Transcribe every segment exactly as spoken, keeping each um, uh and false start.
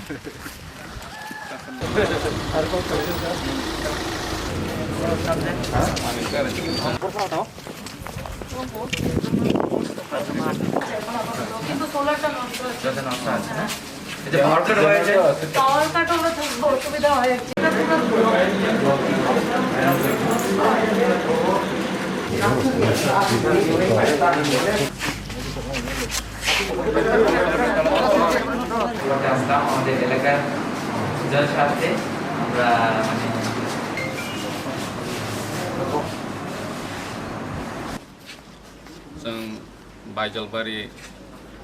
কিন্তু সোলারটা নষ্ট হচ্ছে। যাতে নষ্ট আছে, না? এই যে পাওয়ার কাট হয়েছে। পাওয়ার কাট হলে তো অসুবিধা হয়। আসলাম আমাদের এলাকার জনস্বার্থে। আমরা মানে Chwng Baijalbari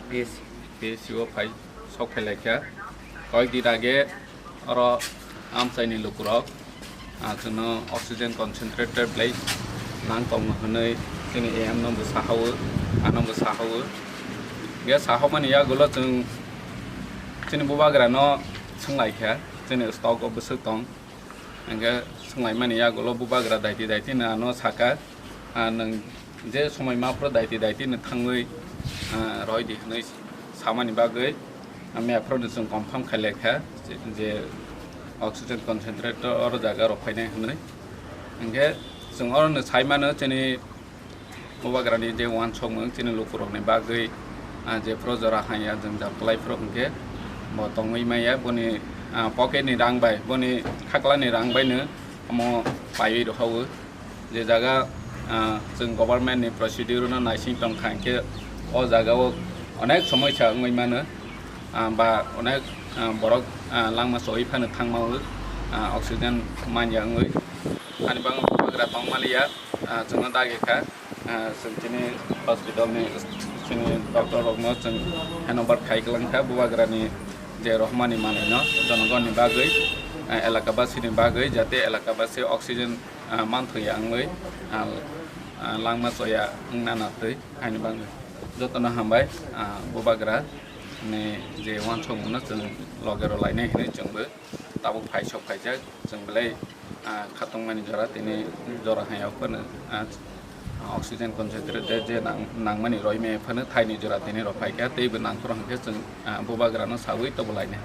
P S C o phai, sok phai laikha. Koyek din age oro amchaini lukurok, ah, chwngno oxygen concentrator belai nang tongo hwnwi chini A M no bo saha-o, ano bo saha-o. Ge saha mani yagulo chwng chini bubagrano swng laikha, chini stock o bwswk tong. Hingke swnglaimani yagulo bubagra daiti daiti no ano saka, ah, nwng je somoi ma phuru daiti daiti no thangwi, ah, roidi hwnwi samani bagwi, ah, mia phuru no chwng confirm khailai kha je, je oxygen concentrator oro jaga rok phainai hwnwi. Hingke chwng oro no sai mano chini Bubagrani je uansukmung chini lukurokni bagwi, ah, jephuru jora hanya jwngjal kwlaiphuru hwnkhe bo tongwi maya, boni, ah, pocketni rang bai, boni khaklani rang baino omo paiwi rohao. Je jaga, ah, chwng governmentni procedure-no naising tongkha hinkhe o jagao onek somosya wngwi mano, ah, ba onek, ah, borok, ah, langma choi phano thangmao, ah, oxygen manya wngwi. Ani bagwi bubagra tongmaliya, ah, chwngno dagi kha. Ah, chwng chini hospital ni chini doctor rokno chwng handover khai kwlang kha, bubagra ni je rohmani manwi no jonogon ni bagwi, ah, elaka basi ni bagwi, jate elaka basi oxygen, ah, manthokya wngwi, ah, ah, langma choya wngna natwi, haini bagwi jotono hambai, ah, bubagra ni je uansukmung no chwng loge rw lainai hinwi chwngbo tabuk phai sok phaijak, chwng belai, ah, khatungmani jora tini jora hai phano, ah, oxygen concentrate je nang-, nangmani roimaya phano thaini jora tini rw phaikha, teibo nangphuru hwnkhe chwng, ah, bubagrano sawi tobolainai.